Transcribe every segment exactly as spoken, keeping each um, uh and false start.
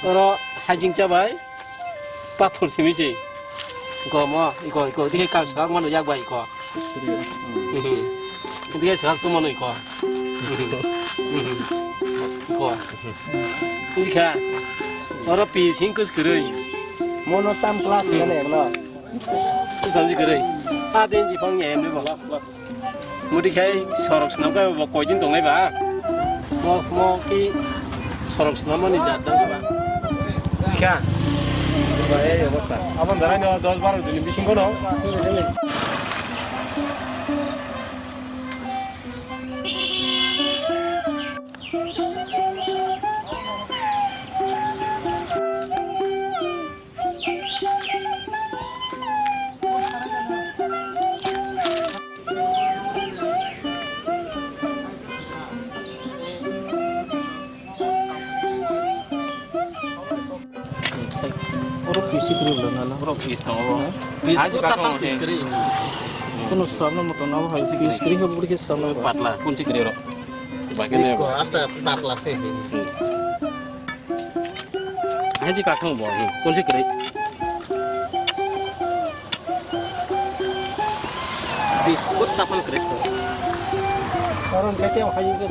Oro hajing cha bai. Pathor simi se. Iko mo, iko, iko, dikhe kal swkang mano yak bai iko. Mhm. Dikhe swkang tu mano iko. Mhm. Mhm. Iko. Dikha. Oro pi sing kus kwrwi. Mono tam class gane no. Samji kwrwi. A din ji phang ya emni bo. Class, class. Mudi khai sorok swnam khe bo koi din tongnai ba? Mo, mo ki sorok swnam mani jat dang ba? Kya? Ba ei obostha. Abon darai no dos baro din bisingo no. Oro pisi kri ulo nana. Oro pisi tongo bo. Pisi aji ko tapa katongo pisi he. Kri. Kono sramna moto na bo hai pisi kri he buri ke sramna ba. Patla, kunchi kri oro. Bagi ne. Ko asta patla se he. Hmm. Hai di kathong bo, hmm, kunchi kri. Biskut tapal kri. Koron kete hai ke.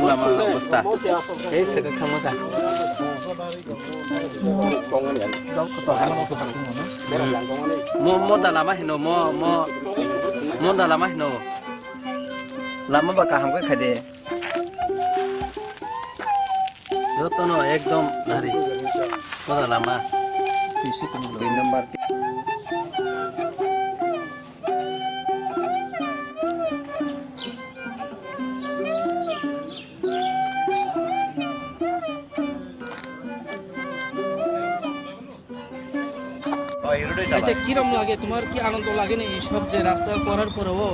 Lama obostha. Ei, saka khama kha. Mo, mo da lama hino, mo, mo, mo da lama hino. Lama ba kaham khe khaide. Jotono ekdom nari. Mo da lama. Tisi tunglo. Dui number. আচ্ছা, কিরম লাগে? তোমার কি আনন্দ লাগে না এইসব যে রাস্তা করার পরেও?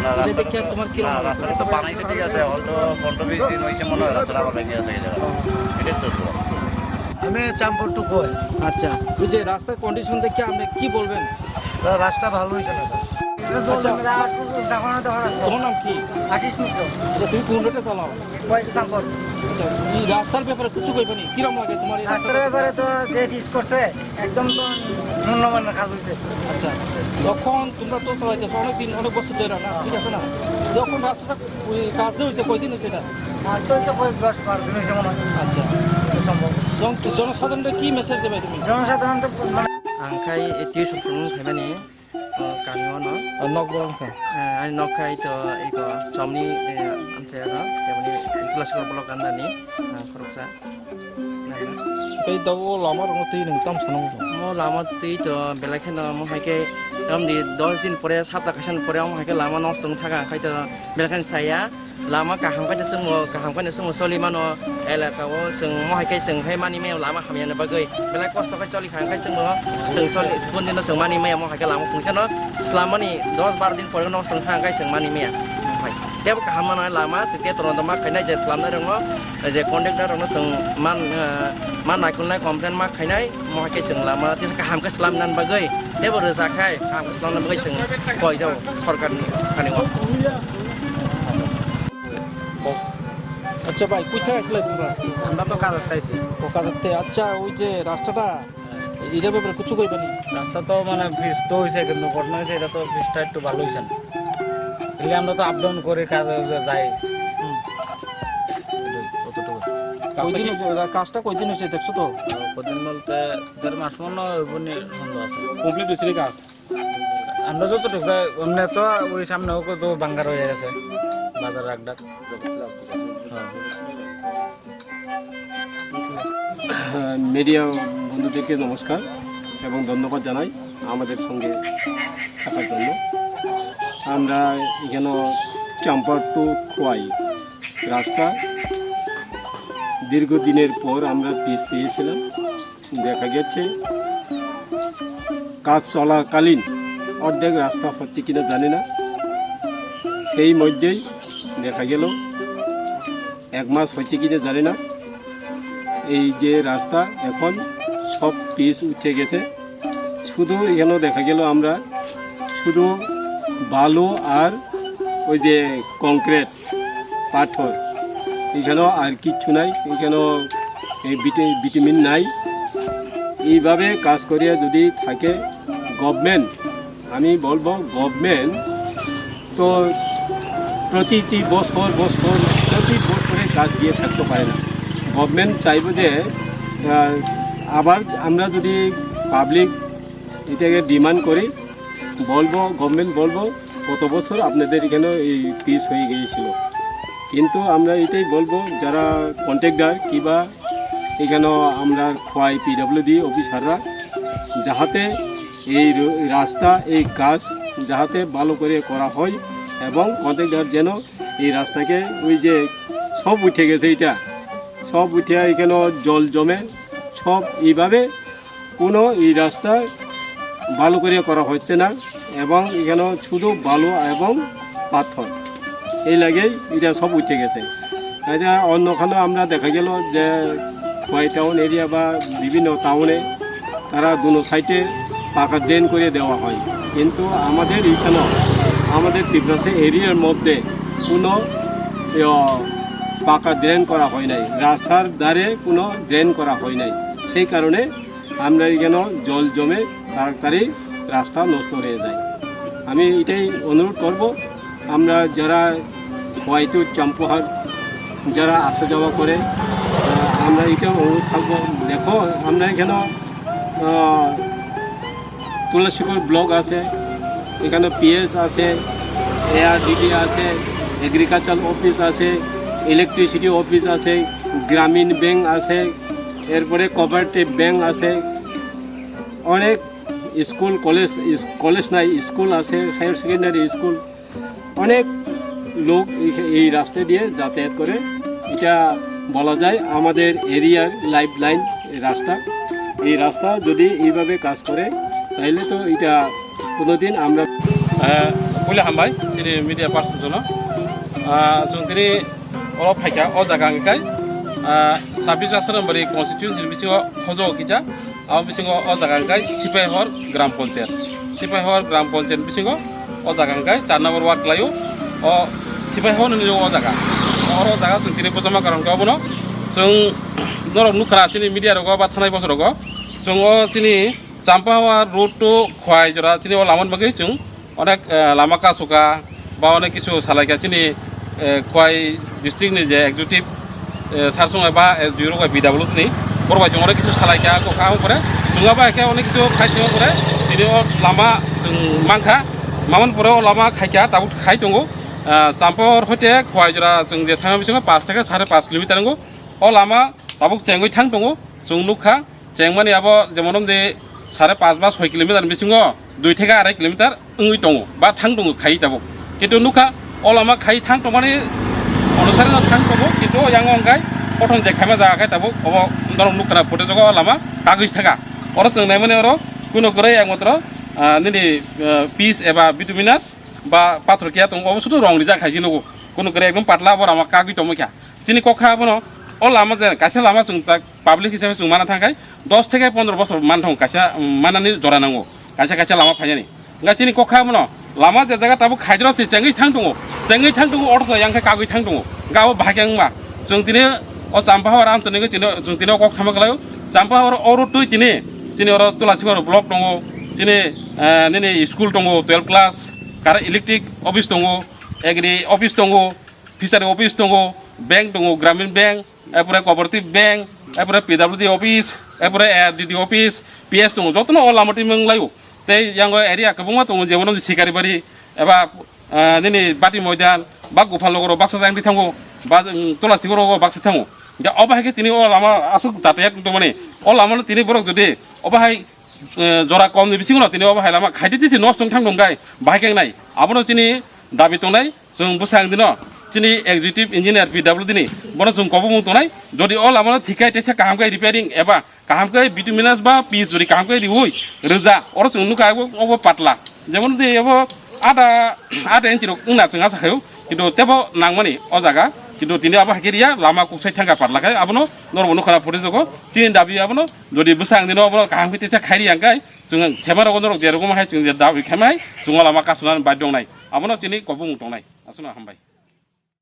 না, এটা রাস্তাটা দেখে তো, তোমার কিরম না, লাগে? রাস্তাটা তো বানাইছে, ঠিক আছে, হয়তো পনেরো বিশ দিন হয়েছে মনে হয় রাস্তাটা আবার লেগে আছে এই জায়গায়। এটাই তো। আমি চাম্পর টু কই। আচ্ছা, ওই যে রাস্তার কন্ডিশন দেখে আপনি কি বলবেন? না, রাস্তা ভালো হয়েছে না, স্যার। এটা তো আচ্ছা। তোমার নাম কি? আশিস মিত্র। আচ্ছা, তুমি কোন রোডে চালাও? কয়েক নম্বর। আচ্ছা, এই রাস্তার ব্যাপারে কিছু কইবে নি? কিরম লাগে তোমার এই রাস্তার রাস্তাটা? ব্যাপারে তো যে ফিস করছে, একদম তো নিম্নমানের কাজ হইছে। আচ্ছা, যখন তোমরা তো চালাইতেছো অনেক দিন, অনেক বছর ধরে না, ঠিক আছে না? যখন রাস্তাটা ওই কাজ হইছে, কয়দিন হইছে এটা? কাজ তো হইছে কয়েক দশ বারো দিন হইছে মনে হয়। আচ্ছা। এটা সম্ভব। জন-, জনসাধারণকে কি মেসেজ দেবে তুমি? জনসাধারণ তো মানে ang khai etiyo song phunuknwi phaimani, o, kami o no. O, nok bo wngkha. Eh, ani nok khai to iko chomni, eh, amchai ano, teboni Tulasukor block under ni, ah, khoroksa. Tei tabuk o lama rokno twi nwng tam sano bo? Mo lama twi to belai kheno mo hai khe tamni dos din pore, sapta kaisa ni pore omo hai khe lama nosto wng thaka, khai to belai kheno chaya. Lama kaham khe chwngmo, kaham khe chwngmo choli mano, elaka o chwng mo hai khe chwng hai mani maya lama hamya ni bagwi belai kosto khe choli kha, khai chwngmo chwng choli bundino chwng mani maya mo hai khe lama phungsa no swlam mani dos bar din pore no chwng thang khai chwng mani maya. Hai tebo kaham mano lama chwng khe tono ma khainai je swlamnai rokno, je contractor rokno chwng man, eh, man naikolnai complain ma khainai mo hai khe chwng lama tisa kaham khe swlam nan bagwi tebo rwjak khai kaham khe swlam nan bagwi chwng koi jao sorkar ni thani o. আচ্ছা ভাই, কোথায় আসলে তোমরা? আমরা তো কাজের চাইছি। ও, কাজের তে-, আচ্ছা, ওই যে রাস্তাটা, এটার ব্যাপারে কিছু কইবা নি? রাস্তা তো মানে ব্রিজ তো হইছে, কিন্তু ঘটনা হইছে, এটা তো ব্রিজটা একটু ভালো হইছে না। এলে আমরা তো আপ ডাউন করি, কাজে যাই। হুম। অতটুকু। কয়দিন হইছে, কাজটা কয়দিন হইছে দেখছো তো? কদিন বলতে দেড় মাস মনে হয় হইব নি সন্দেহ আছে। কমপ্লিট হইছে নি কাজ? আমরা যতটুকু যাই, এমনি তো ওই সামনে ওকে তো বাঙ্গার হয়ে গেছে, বাজার রাখডাক। হ্যাঁ। মিডিয়া বন্ধুদেরকে নমস্কার এবং ধন্যবাদ জানাই আমাদের সঙ্গে থাকার জন্য। আমরা এখানে চাম্পার টু খোয়াই রাস্তা দীর্ঘদিনের পর আমরা পিচ পেয়েছিলাম। দেখা গেছে কাজ চলাকালীন অর্ধেক রাস্তা হচ্ছে কিনা জানি না, সেই মধ্যেই দেখা গেল এক মাস হয়েছে কিনা জানি না, এই যে রাস্তা এখন সব পিচ উঠে গেছে। শুধু এখানেও দেখা গেল আমরা শুধু বালু আর ওই যে কংক্রিট, পাথর, এখানেও আর কিচ্ছু নাই। এখানেও এই ভিটা- ভিটামিন নাই। এইভাবে কাজ করিয়া যদি থাকে গভর্নমেন্ট, আমি বলবো গভর্নমেন্ট তো প্রতিটি বছর বছর প্রতি বছরে কাজ দিয়ে থাকতে পারে না। গভর্নমেন্ট চাইবো যে আহ, আবার আমরা যদি পাবলিক এটাকে ডিমান্ড করি, বলবো গভর্নমেন্ট বলবো গত বছর আপনাদের এখানে এই পিচ হয়ে গিয়েছিল। কিন্তু আমরা এটাই বলবো যারা কন্ট্রাক্টর কিবা এখানে আমরা খোয়াই পিডব্লিউডি অফিসাররা যাহাতে এই র- রাস্তা এই কাজ যাহাতে ভালো করে করা হয় এবং কন্ট্রাক্টর যেন এই রাস্তাকে ওই যে সব উঠে গেছে, এটা সব উঠে এখানে জল জমে, সব এইভাবে কোনো এই রাস্তা ভালো করে করা হচ্ছে না এবং এখানে শুধু বালু এবং পাথর, এই লাগেই এটা সব উঠে গেছে। এটা অন্যখানে আমরা দেখা গেল যে খোয়াই টাউন এরিয়া বা বিভিন্ন টাউনে তারা দুনো সাইডে পাকা ড্রেন করে দেওয়া হয়, কিন্তু আমাদের এখানে আমাদের তিপ্রাসা এরিয়ার মধ্যে কোনো ইয়, পাকা ড্রেন করা হয় নাই, রাস্তার ধারে কোনো ড্রেন করা হয় নাই। সেই কারণে আমরা এখানে জল জমে তাড়াতাড়ি রাস্তা নষ্ট হয়ে যায়। আমি এটাই অনুরোধ করব, আমরা যারা হয়তো চাম্পাহার যারা আসা যাওয়া করে, আহ, আমরা এটা অনুরোধ থাকবো। দেখো, আমরা এখানে আহ, তুলসীগড় ব্লক আছে, এখানে পিএস আছে, এআরডিডি আছে, এগ্রিকালচার অফিস আছে, ইলেকট্রিসিটি অফিস আছে, গ্রামীণ ব্যাংক আছে, এরপরে কোঅপারেটিভ ব্যাংক আছে, অনেক স্কুল, কলেজ, ইস- কলেজ নাই, স্কুল আছে, হায়ার সেকেন্ডারি স্কুল, অনেক লোক এই, এই রাস্তা দিয়ে যাতায়াত করে। এটা বলা যায় আমাদের এরিয়ার লাইফ লাইন রাস্তা। এই রাস্তা যদি এইভাবে কাজ করে, তাহলে তো এটা কোনোদিন আমরা Eh, puila hambai, chini media person jono. Ah, chwng tini oro phaikha, o jaga hwnkhe kai, ah, sabbish Asrambari constituency ni bisingo Hojo kisa, abo bisingo o jaga hwnkhe Sipaihor Gram Panchayat. Sipaihor Gram Panchayat bisingo o jaga hwnkhe char number ward khlaio, o Sipaihor ni o jaga. Oro o jaga chwng tini bujama karon khe obono chwng norok nukha chini media rogo ba thanai bosorogo. Chwng o chini Champahawar road to Khwai jora chini o lama ni bagwi chwng onek, eh, lama kasoka ba onek kisu salaikha chini, eh, Khwai district ni je executive, eh, sir song ba S D O rok bai B W ni borok bai chwng onek kisu salaikha kokha hwn pore chwng bai khe onek kisu khai chwng pore tini o lama chwng mankha mamani pore o lama khaikha tabuk khai tongo, eh, Champahawar hoite Khwai jora chwng je thangma bisingo paanch theke sare paanch kilometer wngo o lama tabuk chengwi thang tongo chwng nukha. Chengmani abo jemon omde sare paanch ba soi kilometer ni bisingo dui theke arai kilometer wngwi tongo ba thang tongo khai tabuk. Kintu nukha o lama khai thang tongmani onusari no thang tongo, kintu yang wngkha kothon je khaima jaga khai tabuk obo norok nukha na photo jogo o lama kagwi thaka. Oro chwng naimani oro kuno kwrwi ang motro, ah, nini, ah, piece eba bituminous ba pathor kiya tongo, obo sudu rong rijak khai si nugo. Kuno kwrwi ekdom patla bo lama kagwi tongmikha. Chini kok kha abono o lama je kaisa lama chwng tak public hisabe chwng mana thangkhai dos theke pondro bosor man thang kaisa, um, manani jora nango kaisa kaisa lama phainani. Wngkha chini kok kha abono lama je jaga tabuk khaidro se chengwi thang tongo, chengwi thang tongo, othoso yang khe kagwi thang tongo. Wngkha abo bahai khe wngma chwng tini o Champahawar amchwng chwng tini o kok sama kwlaio. Champahawar o road twi tini chini oro Tulasikor block tongo, chini, eh, nini school tongo twelve class, kare electric office tongo, agri office tongo, fishery office tongo, bank tongo, Gramin Bank, erpore cooperative bank, erpore P W D office, erpore A R D D office, P S tongo, jotono o lama twi wnglaio. Tei yango area kwbangma tongo, jemon Sikaribari eba, ah, nini Bati Moidan, ba Gopalnagar o baksa jang twi thango, ba, um, Tulasikor o baksa thango. Ja obo hai khe tini o lama aswk jatayat tongmani, o lama no tini borok jodi obo hai eh, jora kom ni bisingo no tini obo hai lama khaidi tisi nos chwng thang thung gai bahai khe nai. Abono chini dabi tongnai, chwng bwsang dino chini executive engineer P W D ni bono chwng kobongmung tongnai. Jodi o lama no thik khai teisa kaham khe repairing eba kaham khe bituminous ba pitch jodi kaham khe riui rwja, oro chwng nukha obo, obo patla. Jemon de obo ada, ada inchi rok wngna chwng asa khaio, kintu tebo nangmani o jaga, kintu tini abo hai khe riya, lama kuksai thangkha patla khai, abono norbo nukha na photo jogo, chini dabi abono, jodi bwsang dino obo kaham khe teisa khairi yang khai, chwng sema rogo norok je rogo hai chwng je dabi khaimai, chwng o lama kasuna bai dongnai, abono chini kobongmung tongnai, aswkno hambai.